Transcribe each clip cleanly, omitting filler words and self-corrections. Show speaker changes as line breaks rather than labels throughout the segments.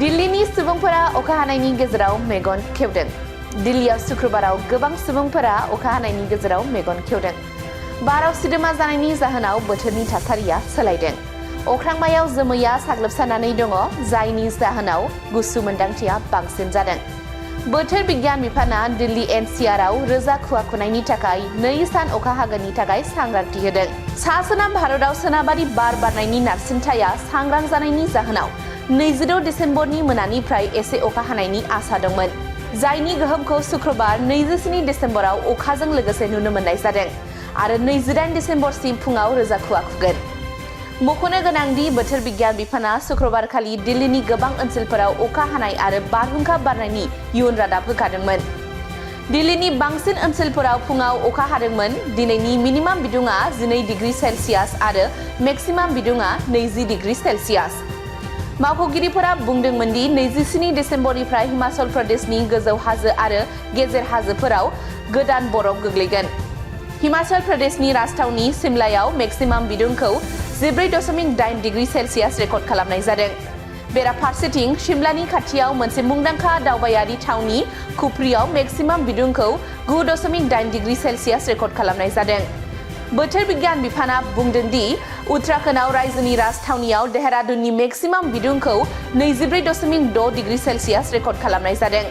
दिल्लीनि सुबुंफोरा अखा हानायनि गेजेराव मेगन खेवदों। दिल्लीयाव शुक्रबाराव गोबां सुबुंफोरा अखा हानायनि गेजेराव मेगन खेवदों। बाराव सिदोमा जानायनि जाहोनाव बोथोरनि थासारिया सोलायदों। अख्रांमायाव जोमैया साग्लोबसारनानै दङ, जायनि जाहोनाव गुसु मोन्दांथिया बांसिन जादों। बोथोर बिगियान बिफाना दिल्ली एनसीआरआव रोजा खुवा खुनायनि थाखाय 2 सान अखा हागोननि थाखाय सांग्रांथि होदों। सा-सोनाब भारतआव सोनाबारि बार बारनायनि नारसिनथाया सांग्रां जानायनि जाहोनाव 26 दिसेम्बरनि मोनानिफ्राय एसे अखा हानायनि आसा दंमोन, जायनि गोहोमखौ शुक्रबार 27 दिसेम्बराव अखाजों लोगोसे नुनो मोननाय जादों आरो 28 दिसेम्बरसिम फुङाव रोजा खुवा खुगोन। मख'नो गोनांदि बोथोर बिगियान बिफाना शुक्रबारखालि दिल्लीनि गोबां ओनसोलफोराव अखा हानाय आरो बारहुंखा बारनायनि इयुन रादाब होखादोंमोन। दिल्लीनि बांसिन ओनसोलफोराव फुङाव अखा हादोंमोन। दिनैनि मिनिमाम बिदुङा 12 डिग्री सेल्सियास आरो मेक्सिमाम बिदुङा 20 डिग्री सेल्सियास। मावख'गिरिफोरा बुंदोंमोन दि 27 दिसेम्बरनिफ्राय हिमाचल प्रदेशनि गोजौ हाजो आरो गेजेर हाजोफोराव गोदान बरफ गोग्लैगोन। हिमाचल प्रदेशनि राजथावनि सिमलायाव मेक्सिमाम बिदुंखौ 14.8 डिग्री सेल्सियास रेकर्ड खालामनाय जादों। बेराफारसेथिं सिमलानि खाथियाव मोनसे मुंदांखा दावबायारि थावनि कुफरीयाव मेक्सिमाम बिदुंखौ 9.8 डिग्री सेल्सियास रेकर्ड खालामनाय जादों। बोथोर बिगियान बिफाना बुंदों दि उत्तराखन्डआव रायजोनि राजथावनियाव देहरादूननि मेक्सिमाम बिदुंखौ 24.6 डिग्री सेल्सियास रेकर्ड खालामनाय जादों।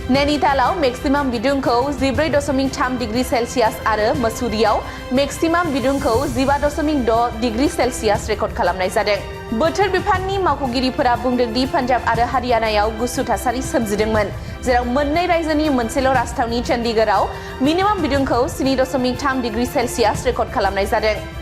नैनीतालाव मेक्सिमाम बिदुंखौ 14.3 डिग्री सेल्सियास आरो मसूरीआव मेक्सिमाम बिदुंखौ 15.6 डिग्री सेल्सियास रेकर्ड खालामनाय जादों। बोथोर बिफाननि मावख'गिरिफोरा बुंदों दि पान्जाब आरो हारियानायाव गुसु थासारि सोमजिदोंमोन, जेराव मोननै रायजोनि मोनसेल' राजथावनि चंडीगढ़आव मिनिमाम बिदुंखौ 7.3 डिग्री सेल्सियास रेकर्ड खालामनाय जादों।